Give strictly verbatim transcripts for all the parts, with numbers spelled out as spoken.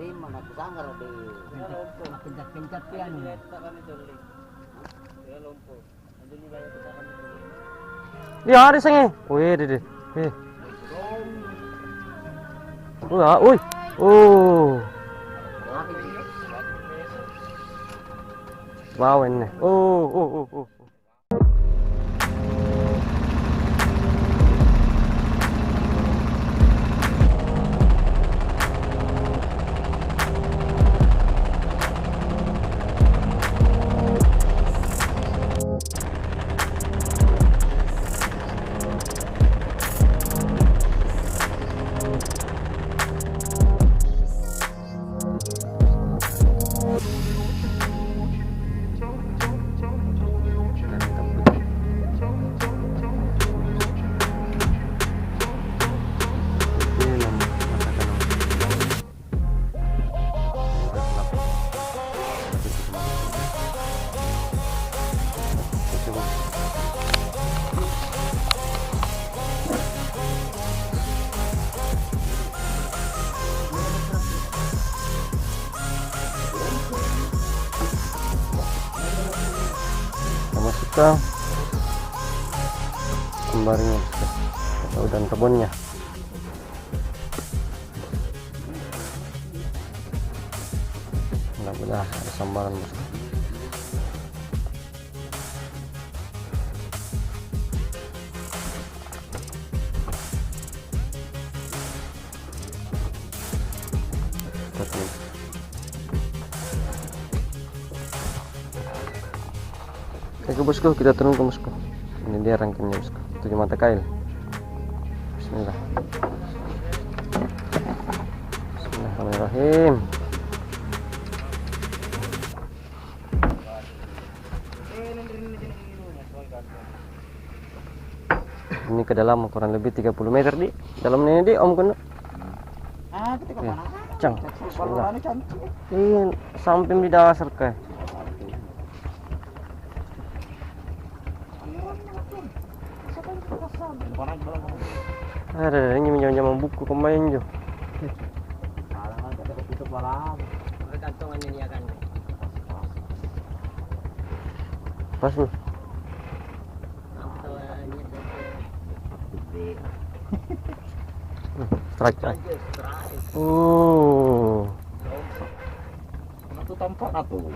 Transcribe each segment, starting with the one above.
Lima, nakusangara' di. Pencet-pencet pi anu. Iya, ada sange. Weh, deh, deh. Eh. Wah, ui. Oh. Bawa ini. Oh, oh, oh, oh. Masukkan sambarnya atau daun kebunnya. Mudah-mudahan ada sambaran, Bosku. Oke, Bosku, kita turunkan, Bosku. Ini dia rangkaiannya, Bosku. Tujuh mata kail. Bismillah. Bismillahirrahmanirrahim. Ini kedalaman kurang lebih tiga puluh meter, di dalam ini, di, Om, kono. Ah, ketika mana? Cang. Kalau anu cantik. Iya, sampai di dasar, kayak. Ada, ini minjem-minjem buku pemain, jo. Tergantung dia kan. Pas lu. Strike, strike. Oh. Mana tuh tampaknya tuh?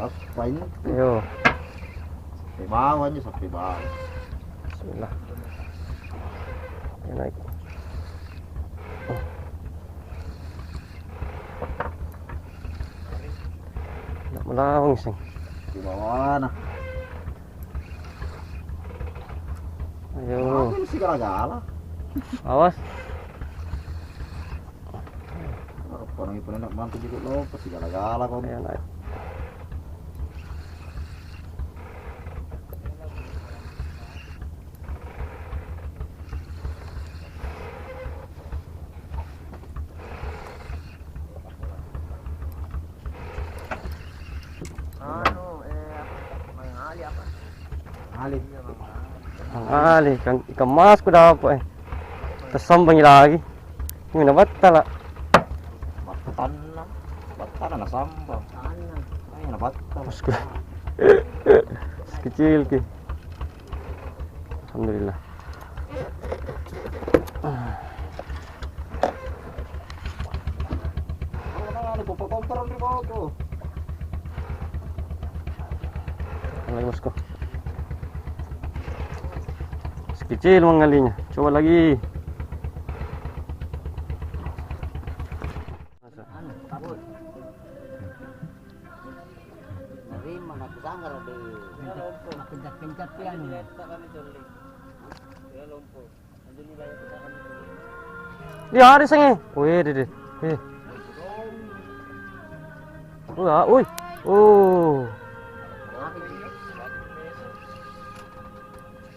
Apa ini? Yo. Sampai bawahnya, sampai bawah. Bismillah. Naik. Nak melawang sih. Di bawah nah. Ayo. Apa sih gala-gala? Awas. Apa nang ibu nenek mantu juga lo, pasti gala-gala kau. Ayo, naik. Anu, eh, apa? Mang Ali apa? Ali. Iya, Mang Ali. Mang Ali, kan ikan mas ku dapat, eh. Tersambangi lagi. Ini na battala. Battanna, battanna nasambang. Battanna. Ayo, na battala. Bosku. Kecil ki. Alhamdulillah. Lagi, Bosku. Sekecil mangalinya. Coba lagi. Anu, kabut. Nerima, nakusangara' di. Pencet-pencet pi anu. Iya, ada sange. Weh, deh, deh. Eh. Wah, ui. Oh.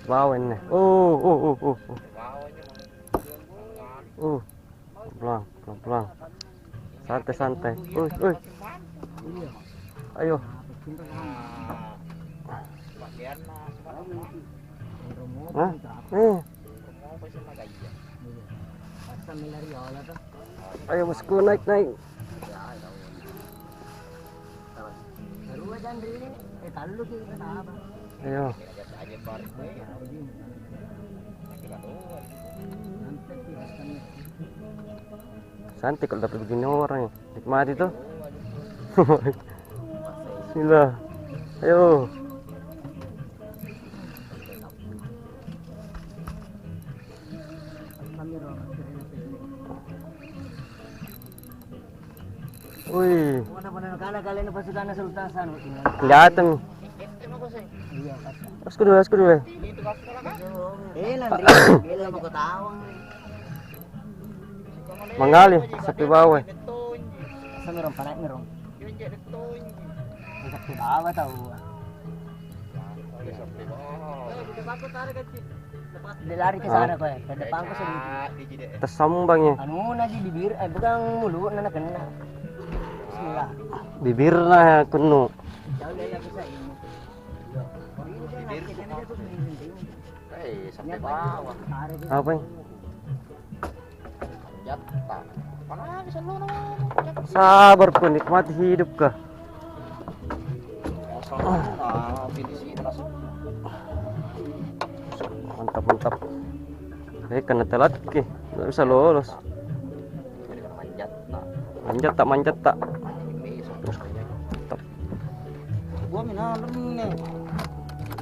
Bawa ini. Oh, oh, oh, oh, oh. Oh. Pelan, pelan, pelan. Santai, santai. Ui, ui. Ayo. Hah? Nih. Ayo, bosku, naik, naik. Ayo. Santai kalau dapat begini orang ya. Nikmati tuh. Bismillah. Ayo. Wih. Mana-mana kala kalian pasukan Sultan Hasan. Kelihatan. Iya, pas. Terus kedua, terus kedua. Eh, nanti. Bila mau ketahuan. Mangali, sapi bawa. Asa merong, panak merong. Sapi bawa tau. Dia lari ke sana kau ya, ke depan kau sendiri. Tasambang ya. Anu naji bibir, eh bukan mulut, nana kena. Bismillah. Bibirna kunu. Jauh dari aku saya ini. Bibir. Eh, sampai bawah. Apa? Jatta. Apalagi selalu nama jatta. Sabar pun nikmati hidup kah? Asal, ah, pilih sih, langsung. Mantap, mantap. Eh, kena telat ke. Nggak bisa lolos. Manjat tak. Manjat tak, manjat tak. Ini besok terus kayaknya. Mantap. Gua minalem nih.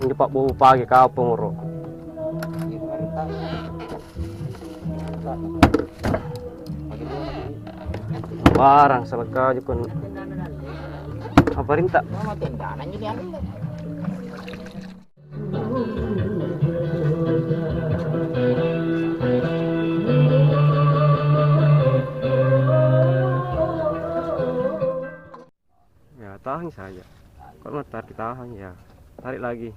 Ini Pak Bowo pagi kapong, Ro. Iya, kemarin tak. Barang salah kau jukun. Apa rinta? Ya, tahan saja. Kalau mau tarik, tahan ya. Tarik lagi.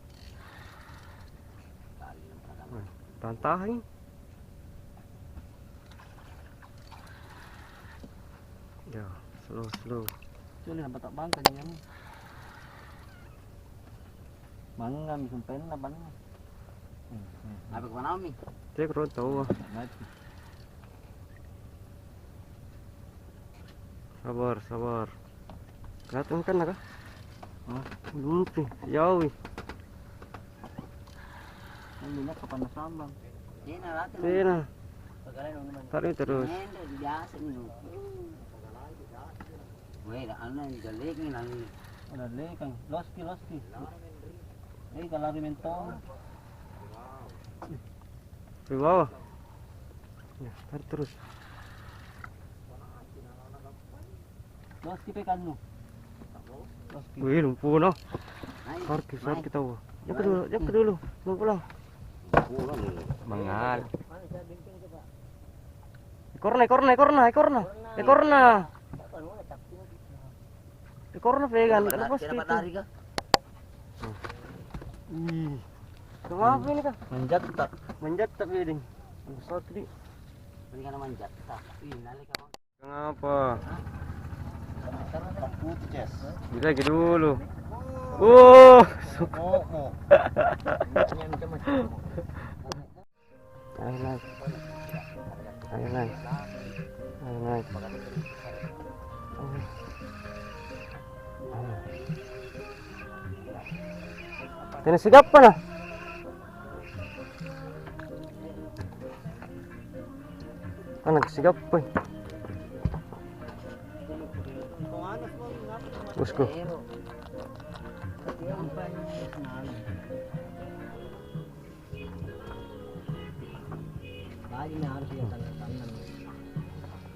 Nah, tahan, tahan. Ya, slow, slow. Culi nampa tak bangka ni kamu. Mangga mi sumpaenna banna. Hmm, hmm. Apa kau naomi? Cek ro tahu. Mati. Sabar, sabar. Kelihatan kan, Kak? Hah? Lumpi, yawi. Kan minyak kapan nasambang? Sina, ratu. Sina. Pagalain dong, teman. Tarik terus. Ngendek, biasa nih. Weh, dah, anu, jalek nih, nang. Ada lekang. Loski, loski. Eh, kalari mentong. Di bawah. Ya, tarik terus. Loski pe kannu. Loski. Wih, lumpuh no. Sorki, sorki tahu. Jaka dulu, jaka dulu. Mau pulang. Pulang dulu. Mangal. Ekorna, ekorna, ekorna, ekorna. Ekorna. Ekorna pegang, lepas itu. Ih. Kenapa ini, Kak? Manjat tak? Manjat tak, Beding? Besar, Di. Ini karena manjat tak. Ih, nalika. Kenapa? Hitam putih, Ces. Ditaiki dulu. Oh, suka. Oh, oh. Ini macam-macam. Ayo, naik. Ayo, naik. Ayo, naik. Ayo. Tena sigappa na? Anak sigappa. Bosku. Baji'mi harus iya tanang-tanang.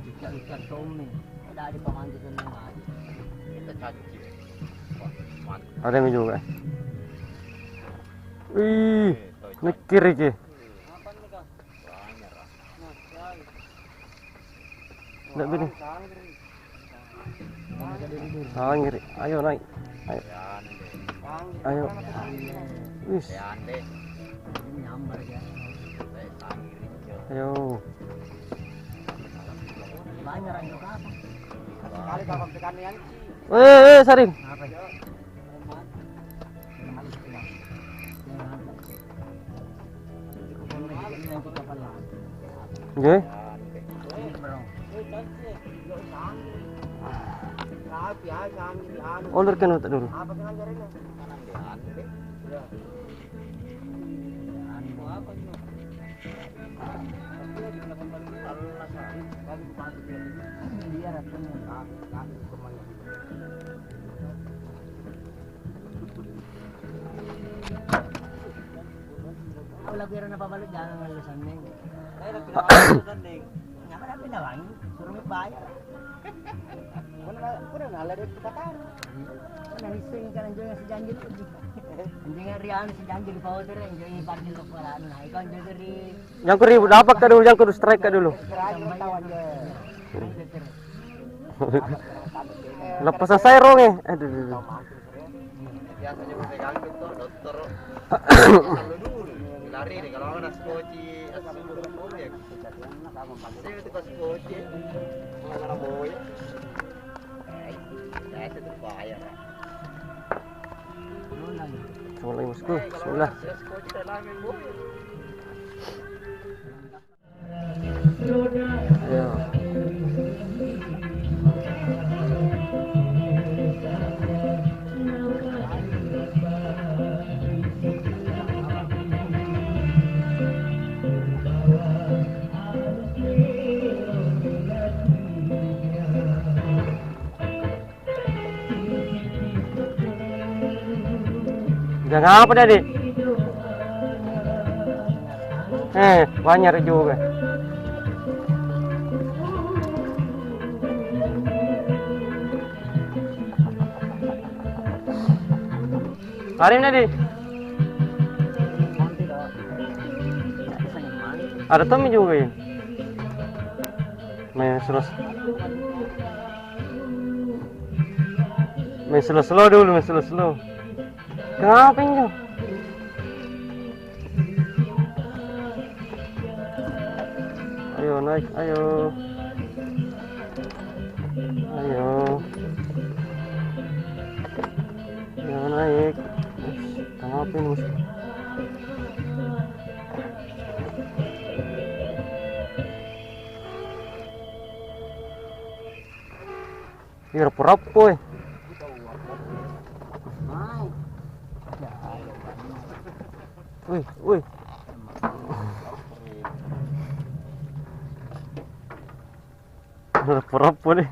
Ikat-ikat tommi. Ada di pamantu tenang baji. Kita caci. Wah, mantap. Ada yang juga. Wih, mikir iki. Apa nih, Kak? Banyak, ah. Nah, ya. Nggak bini. Sangri. Sangri. Ayo, naik. Ayo. Ayo. Wis. Ayo. Eh, eh, Sarim. Nggih. Order kan dulu. Aku lagu era napabalu jangan lalu sanneng. Ngapa tapi nawangi? Suruh bayar. Puna, puna nala deh kita taruh. Puna niseng kan anjing si janji tuh. Anjing hari anu si janji di power anjing parkir lo pola anu. Nah, ikon jaga ri. Jangko ribu dapat kado, jangko strike kado dulu. Lepas saya rong eh. Aduh, aduh, aduh. Biasanya gue pegang dokter, dokter. Kalau dulu, lari deh, kalau ada skoci, asu, ya. Saya itu pas skoci, kalau ada boy. Eh, saya itu bayar. Assalamualaikum, bosku. Bismillah. Saya skoci, saya lamen boy. Udah ngapa tadi? Eh, banyak juga. Lari tadi. Ada Tommy juga ya. Main terus. Main slow-slow dulu, main slow-slow. Kenapa injo? Ayo naik, ayo. Ayo. Ayo naik. Kenapa ini, Mas? Ih, rappo-rappo, eh. Wih, wih. Rappo-rappo nih.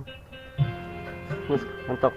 Bus, mantap.